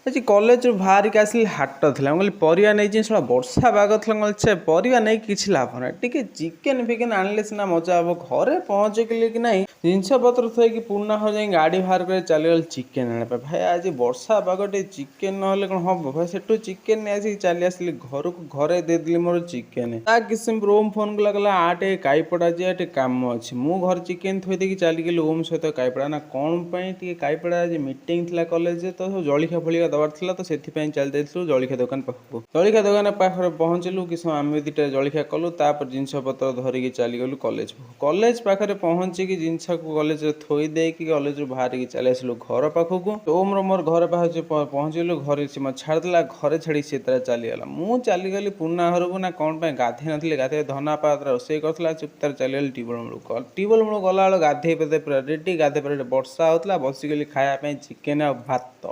ଆଜି କଲେଜରୁ ବାହାରିକି ଆସିଲି, ହାଟ ଥିଲା। ମୁଁ କହିଲି ପରିବା ନେଇଛି। ଶଳା ବର୍ଷା ପାଗ ଥିଲା। ମୁଁ କହିଲି ଛେ, ପରିବା ନେଇକି କିଛି ଲାଭ ନାହିଁ, ଟିକେ ଚିକେନ ଫିକେନ ଆଣିଲେ ସିନା ମଜା ହବ। ଘରେ ପହଞ୍ଚିଲି କି ନାହିଁ, ଜିନିଷ ପତ୍ର ଥୋଇକି ପୁରୁଣା ଘର ଯାଇ ଗାଡ଼ି ବାହାର କରି ଚାଲିଗଲି ଚିକେନ ଆଣିବା ପାଇଁ। ଭାଇ, ଆଜି ବର୍ଷା ପାଗ, ଟିକେ ଚିକେନ ନହେଲେ କ'ଣ ହବ ଭାଇ? ସେଠୁ ଚିକେନ ନେଇ ଆସିକି ଚାଲି ଆସିଲି ଘରକୁ। ଘରେ ଦେଇଦେଲି ମୋର ଚିକେନ। ତା କିଛି ସମୟ ଓମ୍ ଫୋନ କଲା, କହିଲା ଆ ଟିକେ କାଇପଡ଼ା ଯିବା, ଟିକେ କାମ ଅଛି। ମୁଁ ଘରେ ଚିକେନ ଥୋଇ ଦେଇକି ଚାଲିଗଲି ଓମ୍ ସହିତ କାଇପଡ଼ା। ନା କ'ଣ ପାଇଁ ଟିକେ କାଇପଡ଼ା, ଆଜି ମିଟିଂ ଥିଲା କଲେଜରେ, ତ ସବୁ ଜଳିଖିଆ ଫଳିଖିଆ ଦେବାର ଥିଲା, ତ ସେଥିପାଇଁ ଚାଲି ଯାଇଥିଲୁ ଜଳିଖିଆ ଦୋକାନ ପାଖକୁ। ଜଳିଖିଆ ଦୋକାନ ପାଖରେ ପହଞ୍ଚିଲୁ, କିଛି ସମୟ ଆମେ ଦୁଇଟା ଜଳିଖିଆ କଲୁ। ତାପରେ ଜିନିଷ ପତ୍ର ଧରିକି ଚାଲିଗଲୁ କଲେଜ। କଲେଜ ପାଖରେ ପହଞ୍ଚିକି ଜିନିଷକୁ କଲେଜରେ ଥୋଇ ଦେଇକି କଲେଜରୁ ବାହାରିକି ଚାଲି ଆସିଲୁ ଘର ପାଖକୁ। ଓମର ମୋର ଘର ପାଖରେ ପହଞ୍ଚିଲୁ। ଘରେ ସେ ମୋତେ ଛାଡ଼ିଦେଲା। ଘରେ ଛାଡ଼ିକି ସେ ତାର ଚାଲିଗଲା, ମୁଁ ଚାଲିଗଲି ପୁରୁଣା ଘରକୁ। ନା କ'ଣ ପାଇଁ, ଗାଧେଇ ନଥିଲି। ଗାଧେଇ ଧନା ପାତ୍ର ରୋଷେଇ କରୁଥିଲା। ଚୁପ୍ ତାର ଚାଲିଗଲି ଟ୍ୟୁବଲ୍ ମୂଳକୁ। ଟ୍ୟୁବଲ୍ ମୂଳକୁ ଗଲାବେଳକୁ ଗାଧେଇ ପାଧେଇ ପୁରା ରେଡ଼ି। ଗାଧେଇ ପରେ ବର୍ଷା ହେଉଥିଲା। ବସିଗଲି ଖାଇବା ପାଇଁ ଚିକେନ ଆଉ ଭାତ।